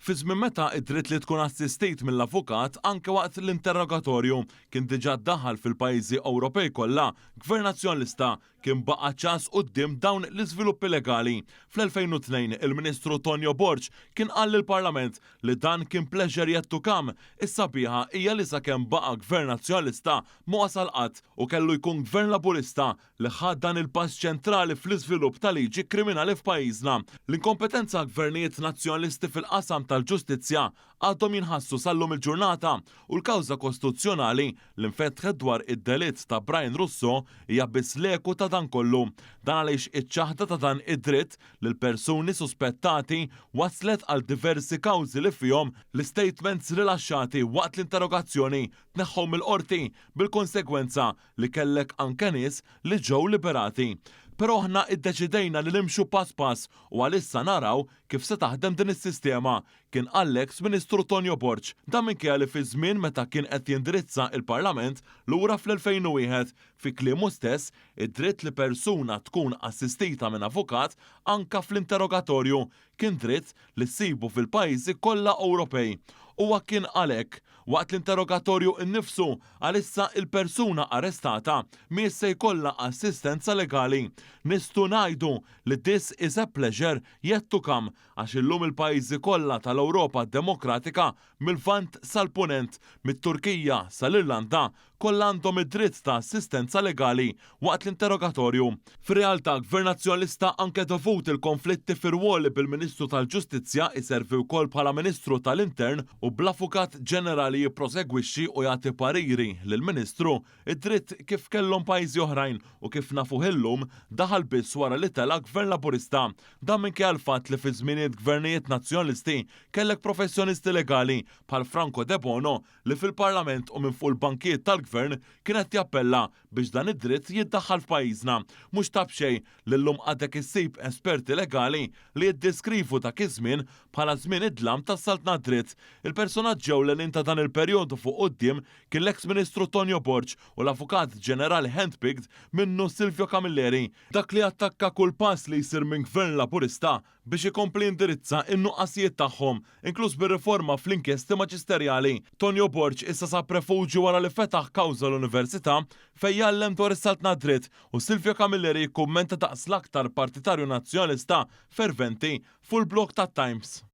Fi żmien meta id-dritt li tkun assistit mill-avukat anke waqt l-interrogatorju kien diġà ddaħħal fil-pajjiżi Ewropej kollha, Gvern Nazzjonalista kien baqa' ċass quddiem dawn l-iżviluppi legali. Fl-2002 il-Ministru Tonio Borg kien qal lill-Parlament li dan kien pleasure yet to come. Is-sabiħa hija li sakemm baqa' Gvern Nazzjonalista ma wasal qatt u kellu jkun Gvern Laburista li ħa dan il-pass ċentrali fl-iżvilupp ta' liġi kriminali f'pajjiżna. L-inkompetenza gvernijiet Nazzjonalisti fil-qasam tal-ġustizzja għadhom jinħassu sal-lum il-ġurnata u l-kawża kostituzzjonali li nfetħet dwar id-delitt ta' Brian Rousseau hija biss l-eku ta' dan kollu. Dan għaliex iċ-ċaħda ta' dan id-dritt lil persuni suspettati wasslet għal diversi kawżi li fihom l-istatements rilaxxati waqt l-interrogazzjoni tneħħew mill-qorti bil-konsegwenza li kellek anke nies li ġew liberati. Però aħna iddeċidejna li nimxu pass pass u għalissa naraw kif se taħdem din is-sistema, kien qal l-eks Ministru Tonio Borg. Dan minkejja li fi żmien meta kien qed jindirizza il-Parlament lura fl-2001, fi kliemu stess, id-dritt li persuna tkun assistita minn avukat anka fl-interrogatorju kien dritt li ssibu fil-pajjiżi kollha Ewropej. Huwa kien qal hekk waqt l-interrogatorju nnifsu. Għalissa il-persuna arrestata mhijiex se jkollha assistenza legali. Nistgħu ngħidu li this is a pleasure yet to come għax illum il-pajjiżi kollha tal-Ewropa Demokratika, mil-Lvant sal-Punent, mit-Turkija sal-Irlanda, kollha għandhom id-dritt ta' assistenza legali waqt l-interrogatorju. Fir-realtà, Gvern Nazzjonalista anke dovut il-konflitti fir-rwoli bil-Ministru tal-Ġustizzja jservi wkoll bħala Ministru tal-Intern u bl-Avukat Ġenerali jipprosegwixxi u jagħti pariri lill-Ministru, id-dritt kif kellhom pajjiżi oħrajn u kif nafuh illum daħal biss wara li tela' Gvern Laburista. Dan minkejja l-fatt li fi żminijiet Gvernijiet Nazzjonalisti kellek professjonisti legali bħal Franco Debono li fil-Parlament u minn fuq il-bankijiet tal-Gvern kien qed jappella biex dan id-dritt jiddaħħal f'pajjiżna. Mhux ta' b'xejn li llum għadek issib esperti legali li jiddeskrivu dak iż-żmien bħala żmien id-dlam tas-saltna dritt. Il-personaġġ ewlenin ta' dan il-perjodu fuq quddiem kien l-eks Ministru Tonio Borg u l-Avukat Ġenerali handpicked minnu Silvio Camilleri, dak li attakka kull pass li jsir minn Gvern Laburista biex ikompli jindirizza n-nuqqasijiet tagħhom, inkluż bir-riforma fl-inkjesti maġisterjali. Tonio Borg issa sab refuġju wara li fetaħ kawża l-Università fejn jgħallem dwar is-saltna dritt u Silvio Camilleri jikkummenta daqs l-aktar partitarju Nazzjonalista ferventi fuq il-blog tat-Times.